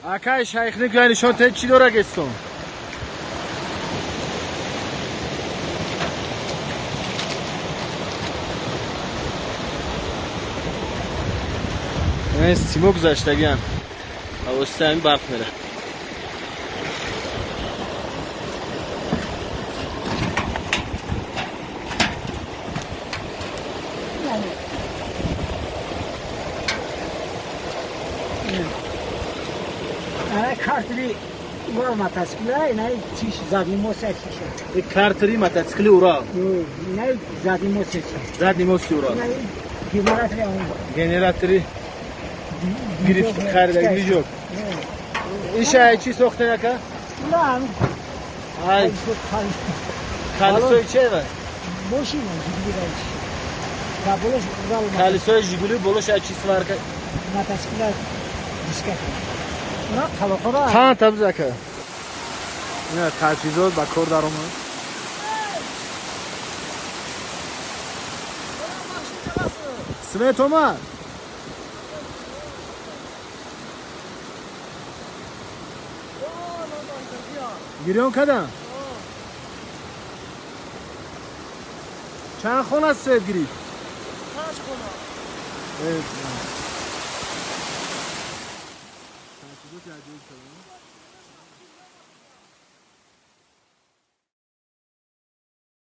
Акай шайхник нишон те чӣ дора гестон? Симо гузаштагиам. Авосита ҳамин барқ мера. Картери Урал мотоцикла, инай чиш задний мост чиша. И картери мотоцикли Урал. Инай задний мост чиша. Задний мост Урал. Инай генератори он. Генератори гирифт харида движок. Иша чӣ сохтен ака? На. Ай. Колесои чева? Мошина Жигули райч. Да болош Урал. Колесои Жигули болош ай чӣ сварка? Мотоцикла диска. Чанд табз ака? Ина таҷҳизот ба кор даромад. Свет омад. Гирён кардам. Чанд хона свет гирифт? Панҷ хона. Таҷҳизоти аҷоиб кардам.